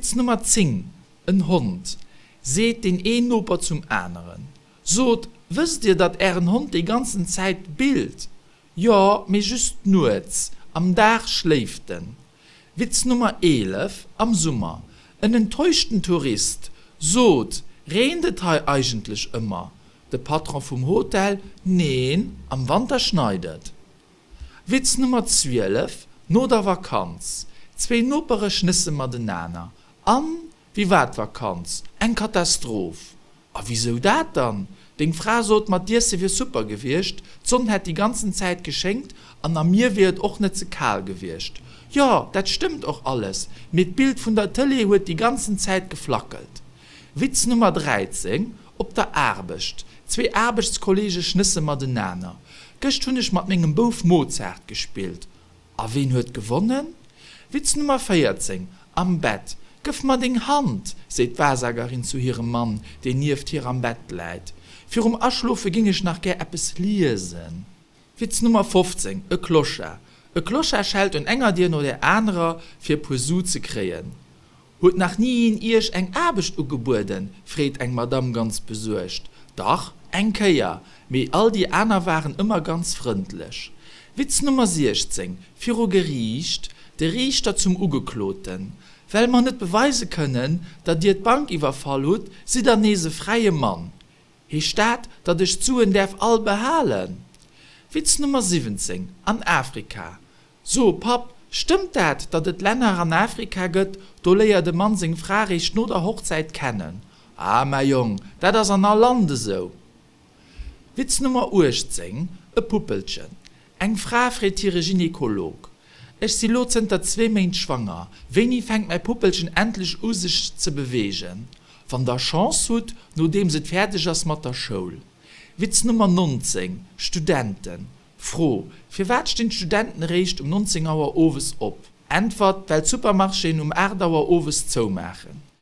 Witz Nummer 10, En Hond, seet deen een Noper zum aneren, Sot, wësst Dir, datt Ären Hond déi ganzen Zäit billt? Jo, mee just nuets, am Dag schléift en. Witz Nummer 11, Am Summer, en enttäuschten Tourist, Sot, reent et hei eigentlech ëmmer? De Patron vum Hotel, Neen, am Wanter schneit et. Witz Nummer 12, No der Vakanz, zwéi Nopere schnësse matenaner, An, wéi war d'Vakanz? Eng Katastroph! A wisou dat dann? Deng Fra sot mer, d'Iesse wier super gewiescht, d'Sonn hätt déi ganzen Zäit geschéngt an am Mier wier et och net ze kal gewiescht. Jo, dat stëmmt och alles, mee d'Bild vun der Tëlee huet déi ganzen Zäit geflackelt. Witz Nummer 13, Op der Aarbecht, zwee Aarbechtskollege schnësse matenaner, Gëscht hunn ech mat mengem Bouf Mozart gespillt. A ween huet gewonnen? Witz Nummer 14, Am Bett, Gëff mer deng Hand, seet d'Wahrsagerin zu hirem Mann, deen nieft hir am Bett läit. Virum Aschlofe géing ech nach gär eppes liesen. Witz Nummer 15, E Clochard. E Clochard schellt un enger Dier no där anerer, fir e puer Su ze kréien. Huet nach ni een Iech eng Aarbecht ugebueden? freet eng Madamm ganz besuergt. Dach, eng Kéier, mee all déi aner waren ëmmer ganz frëndlech. Witz Nummer 16, Viru Geriicht, de Riichter zum Ugekloten, Well mer net beweise kënnen, datt Dir d'Bank iwwerfall hutt, sidd Der nees e fräie Mann. Heescht dat, datt ech d'Suen däerf all behalen? Witz Nummer 17, An Afrika, So, Papp, stëmmt dat, datt et Länner an Afrika gëtt, do léiert e Mann seng Fra réischt no der Hochzäit kennen? Ah, mäi Jong, dat ass an all Land esou. Witz Nummer 18, E Puppelchen. Eng Fra freet hire Gynekolog, Ech si lo zënter zwee Méint schwanger, wéini fänkt mäi Puppelchen endlech u sech ze beweegen? Wann der Chance hutt, nodeems et fäerdeg ass mat der Schoul. Witz Nummer 19, Studenten. Fro, Firwat stinn d'Studenten eréischt um 19 Auer owes op? Äntwert, Well d'Supermarchéen um 8 Auer owes zoumaachen.